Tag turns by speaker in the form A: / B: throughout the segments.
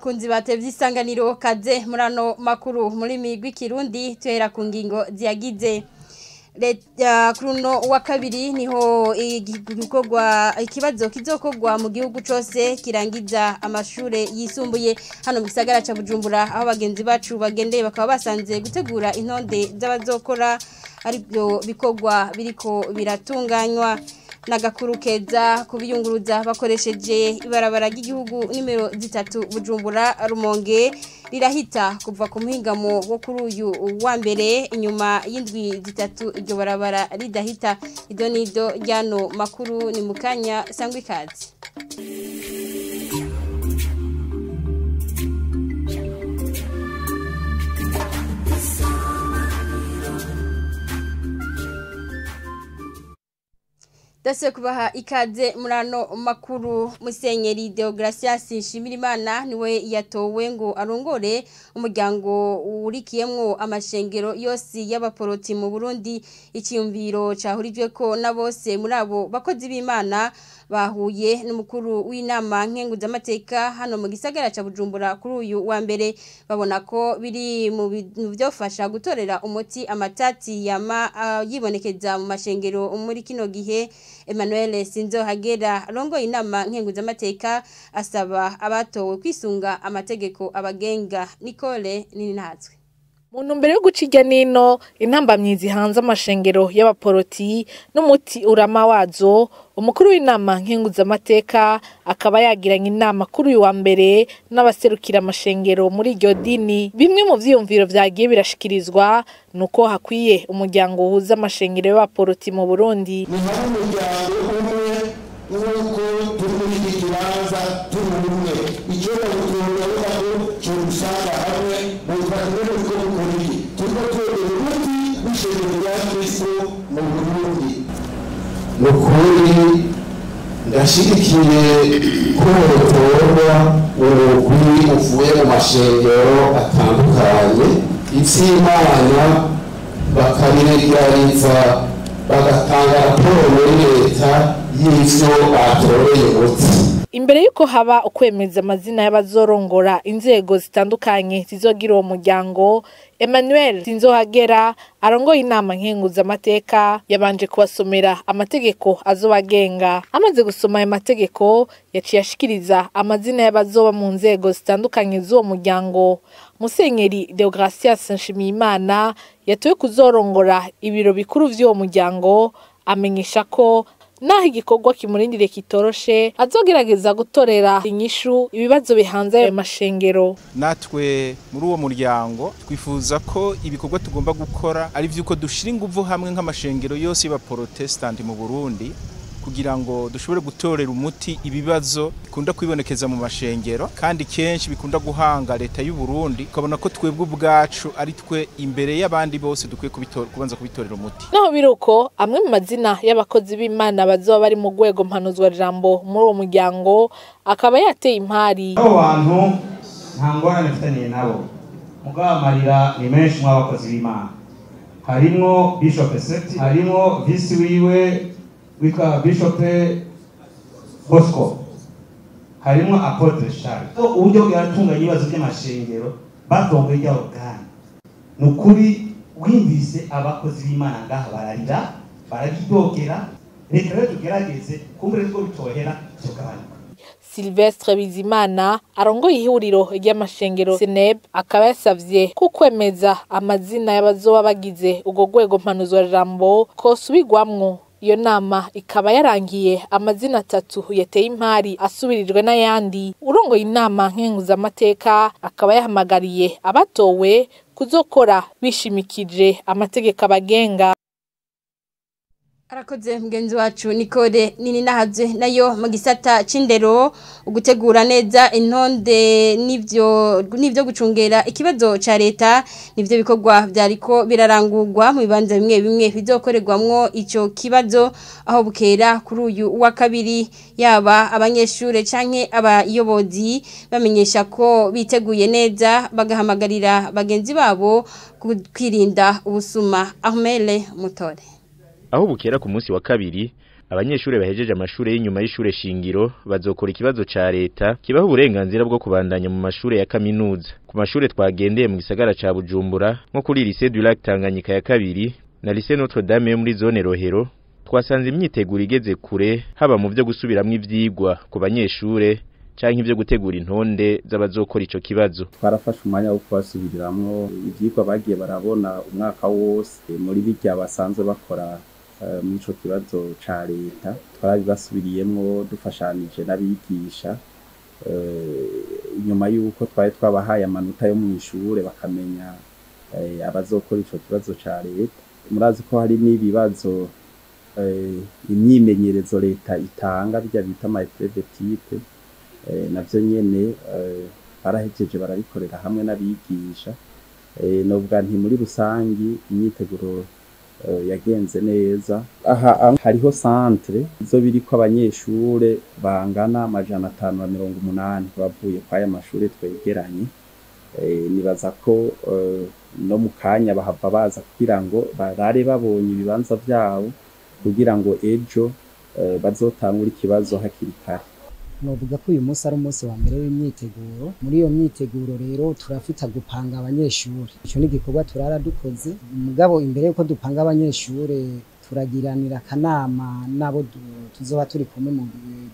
A: Bakunzi batevye Isanganiro, kaze murano makuru muri migwi Kirundi. Tuhera ku ngingo ziyagize. Leta kuri uno wa kabiri niho igikorwa ikibazo kizokorwa mu gihugu cose kirangiza amashure yisumbuye. Hano mu gisagara ca Bujumbura, aho bagenzi bacu bagendeye, bakaba basanze gutegura intonde z'abazokora aribyo bikorwa biriko biratunganywa. N'agakuru keza kubiyunguruza bakoresheje ibarabara ry'igihugu nimero 3 Bujumbura Rumonge, rirahita kuva ku muhingamo wo kuri uyu wa mbere, inyuma y'indwi 3 iryo barabara ridahita. Idonido ryano makuru ni mukanya, sangwa ikaze. Dase kubaha ikaze murano makuru. Musenyeri Deogracias Nshimirimana niwe yatowe ngo arongore umuryango urikiyemwo amashengero yose y'abaporoti mu Burundi. Ikiyumviro cahurijwe ko na bose muri abo bakozi b'Imana bahuye n'umukuru w'inama nkenguzamateka hano mu gisagara ca Bujumbura kuri uyu wa mbere. Babona ko biri mu byofasha gutorera umuti amatati yama yibonekeza mu mashengero muri kino gihe. Emmanuel Sinzohagera rongo inama nkenguzamateka asaba abatowe kwisunga amategeko abagenga. Nicole Nininatswe.
B: Mu ntumbero yo guca irya nino intambamyi zihanze amashengero y'abaporoti n'umuti urama wazo, umukuru w'inama nkenguzamateka akaba yagiranye inama kuri uyu wa mbere n'abaserukira amashengero muri iryo dini. Bimwe mu vyiyumviro vyagiye birashikirizwa nuko hakwiye umuryango uhuza amashengero y'abaporoti mu Burundi.
C: Ni hamwe umuryango umwe, nk'uko turi muri iki kibanza turi umwe, icyo babikunga ko cyusanga hamwe mu twakumwe ko mukora iki, turiko twegera umuti w'ishengero rya Kristo mu Burundi.
D: Ni ukuri ndashyigikiye ko hotorwa umugwi uvuye mu mashengero atandukanye, ivy'Imana bakabiregariza, bagatanga raporo muri leta y'ivyo batoreye umuti.
B: Imbere yuko haba ukwemeza amazina y'abazorongora inzego zitandukanye zizogira uwo muryango, Emmanuel Sinzohagera arongoye inama nkenguzamateka yabanje kubasomera amategeko azobagenga. Amaze gusoma ayo mategeko, yaciye ashikiriza amazina y'abazoba mu nzego zitandukanye z'uwo muryango. Musenyeri Deogracias Nshimiyimana yatowe kuzorongora ibiro bikuru vy'uwo muryango, amenyesha ko naho igikorwa kimurindiriye kitoroshe, azogerageza gutorera inyishu ibibazo bihanze ayo mashengero.
E: Natwe muri uwo muryango twifuza ko ibikorwa tugomba gukora ari vyuko dushira inguvu hamwe nk'amashengero yose y'abaprotestanti mu Burundi, kugira ngo dushobore gutorera umuti ibibazo bikunda kwibonekeza mu mashengero kandi kenshi bikunda guhanga leta y'u Burundi. Ukabona ko twebwe ubwacu ari twe imbere y'abandi bose dukwiye kubanza kubitorera umuti.
B: Naho biruko, amwe mu mazina y'abakozi b'Imana bazoba bari mu rwego mpanuzwa jambo muri uwo muryango akaba yateye impari.
F: Abo bantu nta ngorane mfitaniye nabo, mugabo amarira ni menshi mu bakozi b'Imana. Harimwo Bishop Seti, harimwo visi wiwe witwa Bishop Bosco, harimwo Apotre Charles. Uburyo bwaratunganya ibibazo by'amashengero batongoye irya organe, ni ukuri wumvise abakozi b'Imana ngaha bararira, barabidogera. Reka rero tugerageze kumbure ko bitohera tugabanuka.
B: Silvestre Bizimana arongoye ihuriro ry'amashengero Seneb akaba yasavye ko kwemeza amazina y'abazoba bagize urwo rwego mpanuzwa jambo kosubirwamwo. Iyo nama ikaba yarangiye amazina atatu yateye impari asubirijwe n'ayandi. Urongoye inama nkenguzamateka akaba yahamagariye abatowe kuzokora bishimikije amategeko abagenga.
A: Arakoze mugenzi wacu Nicole Nini Nahazwe. Nayo mu gisata c'indero, ugutegura neza intonde n'ivyo gucungera ikibazo ca leta nivyo bikorwa vyariko birarangurwa mu bibanza bimwe bimwe bizokorerwamwo ico kibazo aho bukera kuri uyu wa kabiri. Yaba abanyeshure canke abayobozi bamenyesha ko biteguye neza, bagahamagarira bagenzi babo kwirinda ubusuma. Ahmele Mutore.
G: Aho bukera ku munsi wa kabiri. Abanyeshure bahejeje amashure y'inyuma y'ishure shingiro bazokora ikibazo ca leta kibaho uburenganzira bwo kubandanya mu mashure ya kaminuza. Ku mashure twagendeye mu gisagara ca Bujumbura, nko kuri Lycée du Lac Tanganyika ya kabiri na Lycée Notre Dame yo muri zone Rohero, twasanze imyiteguro igeze kure, haba mu byo gusubiramwo ivyigwa ku banyeshure canke ivyo gutegura intonde z'abazokora ico kibazo.
H: Twarafashe umwanya wo kubasubiriramwo ivyigwa bagiye barabona umwaka wose muri birya basanzwe bakora muri ico kibazo ca leta. Twarabibasubiriyemwo dufashanije n'abigisha, inyuma y'uko twari twabahaye amanota yo mw'ishure bakamenya abazokora ico kibazo ca leta. Murazi ko hari n'ibibazo, imyimenyerezo leta itanga, birya bita ama épreuve type, navyo nyene barahejeje barabikorera hamwe n'abigisha. Novuga nti muri rusangi imyiteguro yagenze neza. Aha hariho centre izo biriko abanyeshure bangana 580 bavuye kwaya mashure twegeranye. Nibaza ko no mu kanya bahava baza kugira ngo barare babonye ibibanza vyabo, kugira ngo ejo bazotangura ikibazo hakiri kare.
I: Novuga ko uyu munsi ari umunsi wa mbere w'imyiteguro. Muri iyo myiteguro rero turafita gupanga abanyeshure. Ico ni igikorwa turara dukoze, mugabo imbere yuko dupanga abanyeshure turagiranira akanama nabo tuzoba turi kumwe mu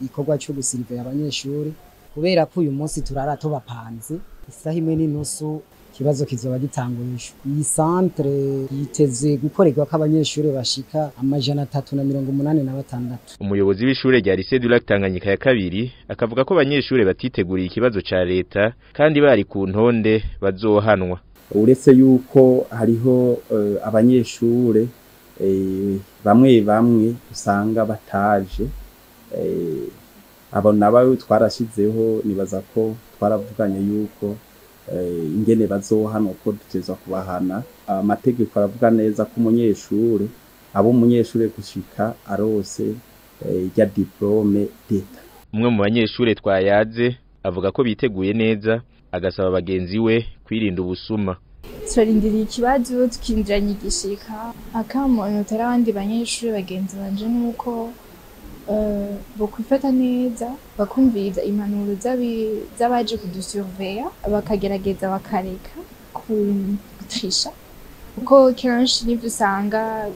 I: gikorwa cyo gusirivera abanyeshure, kubera ko uyu munsi turara tubapanze isaha 1:30 ikibazo kizoba gitanguye. Iyi centre yiteze gukorerwa ko abanyeshure bashika 386.
G: Umuyobozi w'ishure rya Lycée du Lac Tanganyika ya kabiri akavuga ko abanyeshure batiteguriye ikibazo ca leta kandi bari ku ntonde bazohanwa.
H: Uretse yuko hariho abanyeshure bamwe bamwe usanga bataje, abo nabo twarashizeho, nibaza ko twaravuganye yuko ingene bazohanwa ko dutezwa kubahana. Amategeko aravuga neza ko umunyeshure abo umunyeshure gushika arose ya diplôme d'État.
G: Umwe mu banyeshure twayaze avuga ko biteguye neza, agasaba bagenzi we kwirinda ubusuma.
J: Turarindiriye ikibazo tukinjiranye igishika. Akamo notera abandi banyeshure bagenzi banje nuko bokwifata neza, bakumviriza impanuro z'abaje kudusurveya, bakagerageza bakareka kutrisha, kuko kenshi nivyo usanga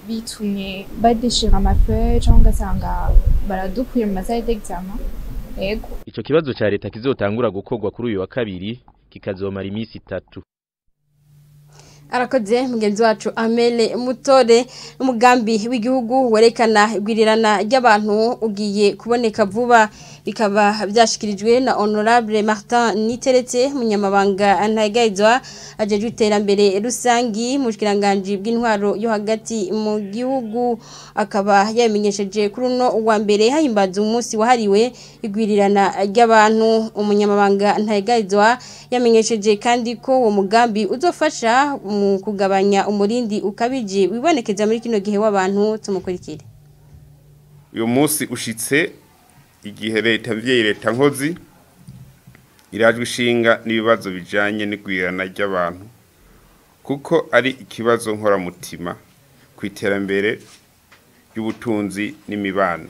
J: bitumye badeshira amafeuille cyangwa ugasanga baradukuye mu masalle d'examen. Ego.
G: Ico kibazo ca leta kizotangura gukorwa kuri uyu wa kabiri kikazomara iminsi 3.
A: Arakoze mugenzi wacu Amele Mutore. Umugambi w'igihugu werekana igwirirana ry'abantu ugiye kuboneka vuba, bikaba byashikirijwe na Honorable Martin Niteretse, munyamabanga ntayegayizwa ajejwe iterambere rusangi mu bushikiranganje bw'intwaro yo hagati mu gihugu. Akaba yamenyesheje kuri uno wa mbere hahimbaza umunsi wahariwe igwirirana ry'abantu. Umunyamabanga ntayegayizwa yamenyesheje kandi ko uwo mugambi uzofasha mu kugabanya umurindi ukabije wibonekeza muri kino gihe w'abantu. Tumukurikire.
K: Uyu munsi ushitse igihe leta mvyeyi, leta nkozi, irajwe ishinga n'ibibazo bijanye n'igwirirana ry'abantu, kuko ari ikibazo nkoramutima ku iterambere ry'ubutunzi n'imibano,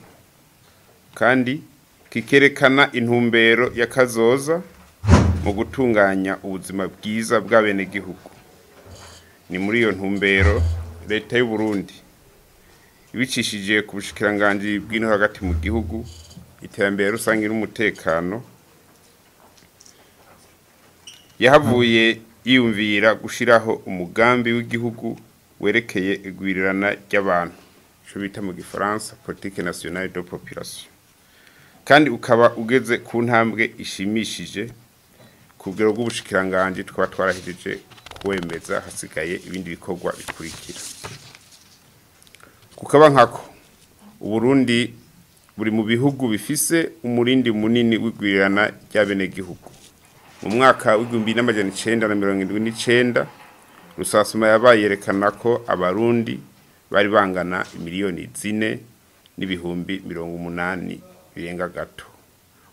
K: kandi kikerekana intumbero ya kazoza mu gutunganya ubuzima bwiza bw'abenegihugu. Ni muri iyo ntumbero leta y'u Burundi ibicishije ku bushikiranganji bw'intwaro hagati mu gihugu, iterambere rusange n'umutekano, yahavuye yiyumvira gushiraho umugambi w'igihugu werekeye igwirirana ry'abantu, ico bita mu gifaransa politique nationale de population, kandi ukaba ugeze ku ntambwe ishimishije ku rugero rw'ubushikiranganji. Tukaba twarahejeje kuwemeza, hasigaye ibindi bikorwa bikurikira. Kukaba nkako Uburundi buri mu bihugu bifise umurindi munini w'igwirirana ry'abenegihugu. Mu mwaka w'1979 rusasuma yabaye yerekana ko Abarundi bari bangana 4,080,000 birenga gato,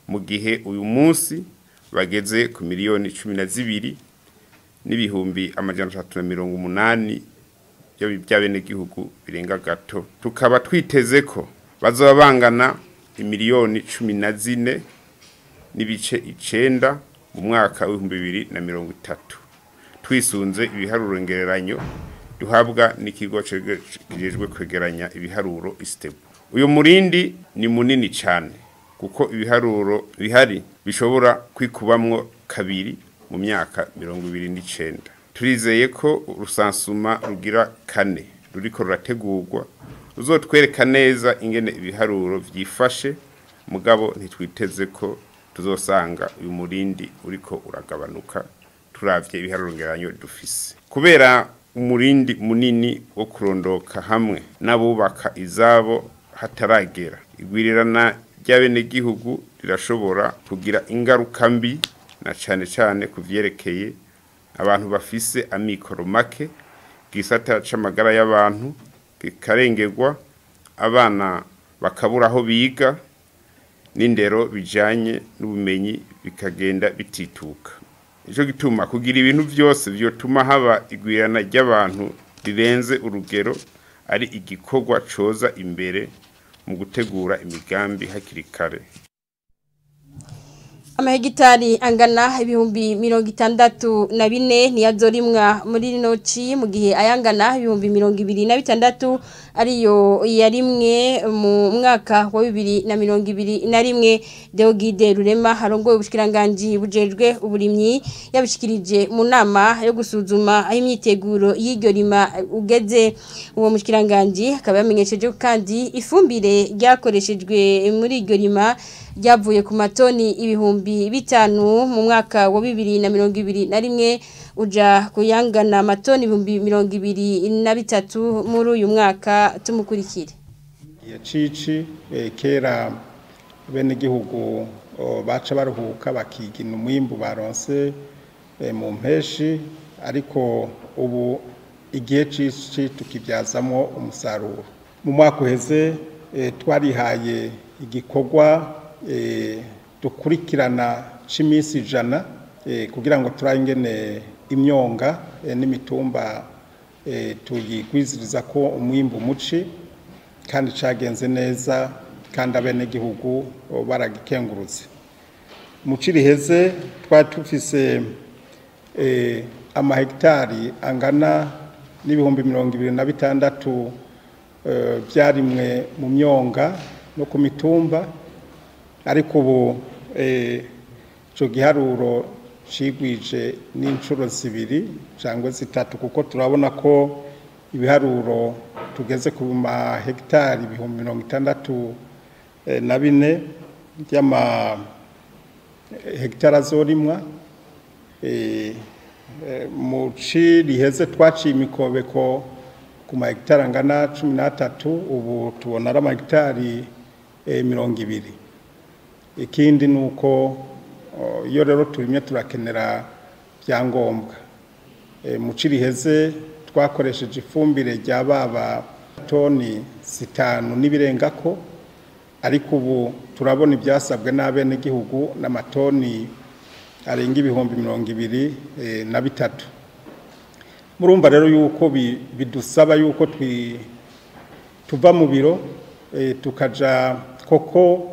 K: mu gihe uyu munsi bageze ku 12,380,000 by'abenegihugu birenga gato. Tukaba twiteze ko Bazoba bangana imiliyoni 14 n'ibice 9 mu mwaka w'ibihumbi 2030. Twisunze ibiharuro ngereranyo duhabwa n'ikigo kijejwe kwegeranya ibiharuro ISTEB. Uyu murindi ni munini cyane kuko ibiharuro bihari bishobora kwikubamwo kabiri mu myaka 29. Turizeye ko urusansuma rugira kane ruriko rurategurwa ruzotwereka neza ingene ibiharuro vyifashe, mugabo ntitwiteze ko tuzosanga uyu murindi uriko uragabanuka turavye ibiharuro ngereranyo dufise. Kubera umurindi munini wo kurondoka hamwe n'abubaka izabo hataragera, igwirirana ry'abenegihugu rirashobora kugira ingaruka mbi na cane cane kuvyerekeye abantu bafise amikoro make, gisata c'amagara y'abantu kikarengerwa, abana bakabura aho biga n'indero bijanye n'ubumenyi bikagenda bitituka. Ico gituma kugira ibintu vyose vyotuma haba igwirana ry'abantu rirenze urugero ari igikorwa coza imbere mu gutegura imigambi hakiri kare.
A: Amahegitari angana 64,000 niyazorimwa muri rino ci, mu gihe ayangana 26,000 ariyo yarimwe mu mwaka wa 2021. Deogide Rurema harongoye ubushikiranganje bujejwe uburimyi yabishikirije mu nama yo gusuzuma aho imyiteguro y'iryo rima ugeze. Uwo mushikiranganje akaba yamenyesheje kandi ifumbire ryakoreshejwe muri iryo rima ryavuye ku matoni 5,000 mu mwaka wa 2021 uja kuyangana matoni 23,000 muri uyu mwaka. Tumukurikire.
L: Ya cici kera bene gihugu baca baruhuka bakigina umwimbu baronse mu mpeshi, ariko ubu igihe cici tukibyazamo umusaruro. Mu mwaka uheze twarihaye igikorwa dukurikirana c'imisi 100 kugira ngo turangene imyonga n'imitumba tuyigwiziriza ko umwimbu muci, kandi cagenze neza kandi abenegihugu baragikengurutse. Muci riheze twari tufise amahegitari angana n'ibihumbi 26 byarimwe mu myonga no ku mitumba, ariko ubu ico giharuro cigwije n'inshuro 2 cyangwa 3, kuko turabona ko ibiharuro tugeze ku mahegitari 64,000 by'ama hegitari azorimwa. Mu ci riheze twaciye imikobeko ku mahegitari angana 13, ubu tubona ari amahegitari 20. Ikindi nuko iyo rero turimye turakenera byangombwa. Mu ci riheze twakoresheje ifumbire rya baba toni 5 n'ibirengako, ariko ubu turabona ibyasabwe n'abenegihugu n'amatoni arenga 23,000. Murumva rero yuko bidusaba yuko tuva mu biro tukaja koko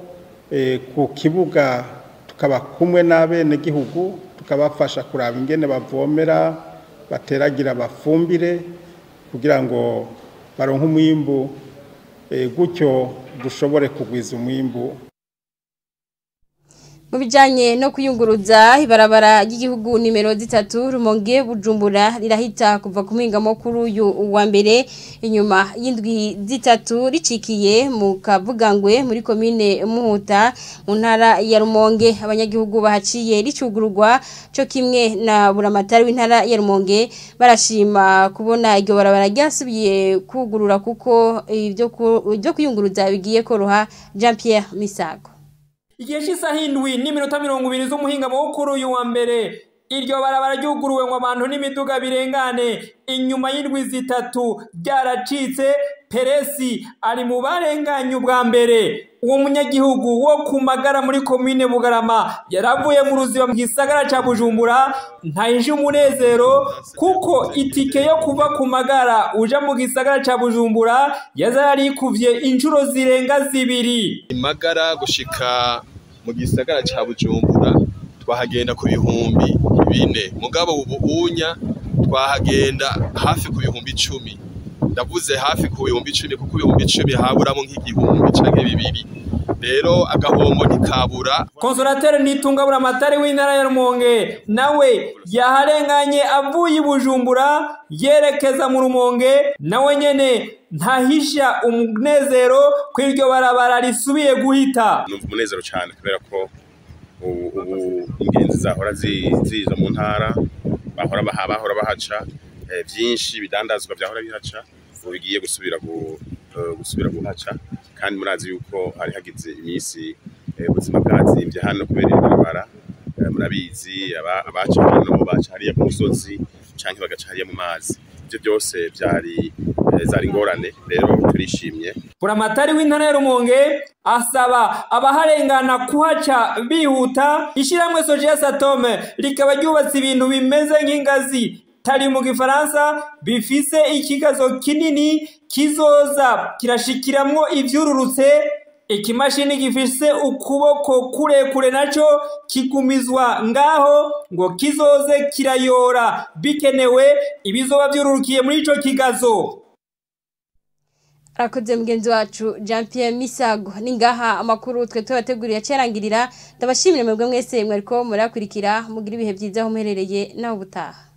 L: ku kibuga, tukaba kumwe n'abenegihugu, tukabafasha kuraba ingene bavomera, bateragira, bafumbire kugira ngo baronke umwimbu, gutyo dushobore kugwiza umwimbu.
A: Mu bijanye no kuyunguruza, ibarabara ry'igihugu nimero 3 Rumonge Bujumbura rirahita kuva ku muhingamo kuri uyu wa mbere inyuma y'indwi 3 ricikiye mu Kavugangwe muri komine Muhuta mu ntara ya Rumonge. Abanyagihugu bahaciye ricugururwa co kimwe na buramatari w'intara ya Rumonge barashima kubona iryo barabara ryasubiye kugurura, kuko ibyo kuyunguruza bigiye koroha. Jean Pierre Misago.
M: Igihe cy'isaha 7:20 z'umuhingamo wo kuri uyu wa mbere, Iryo barabara ryuguruwe ngo abantu n'imiduga birengane inyuma y'indwi 3 ryaracitse. Peresi ari mu barenganye ubwa mbere. Uwo munyagihugu wo kumagara muri komine Bugarama yaravuye mu ruziba mu gisagara ca Bujumbura ntahije umunezero kuko itike yo kuva ku magara uja mu gisagara ca Bujumbura yaza yarikuvye inshuro zirenga 2.
N: Imagara gushika mu gisagara ca Bujumbura twahagenda ku 4000, mugabo ubu unya twahagenda hafi ku 10,000. Ndavuze hafi ku 10,000 kuko 10,000 haburamo nk'igihumbi canke 2. Rero agahombo ntikabura.
M: Consolateur Nitungabura Matari w'intara ya Rumonge nawe yaharenganye avuye Bujumbura yerekeza mu Rumonge, nawe nyene ntahisha umunezero kw'iryo barabara risubiye guhita.
O: Numva umunezero cyane kubera ko ubu ingenzi zahora ziza mu ntara bahora bahaca byinshi bidandazwa byahora bihaca ubu bigiye gusubira guhaca, kandi murazi yuko hari hagize iminsi ubuzima bwazimbye hano kubera ibarabara. Murabizi abaca hano baca hariya ku musozi canke bagaca hariya mu mazi, ivyo byose byari zari ingorane. Rero turishimye.
M: Buramatari w'intara ya Rumonge asaba abaharengana kuhaca bihuta. Ishiramwe Sojeya Satome rikaba ryubatse ibintu bimeze nk'ingazi tari mu gifaransa bifise ikigazo kinini kizoza kirashikiramwo ivyururutse. Ikimashini gifise ukuboko kurekure naco kigumizwa ngaho ngo kizoze kirayora bikenewe ibizoba vyururukiye muri ico kigazo.
A: Arakoze mugenzi wacu Jean Pierre Misago. Ningaha amakuru twe tubateguriye cerangirira. Ndabashimire mwebwe mwese mwariko murakurikira, mugira ibihe byiza aho muherereye naho butaha.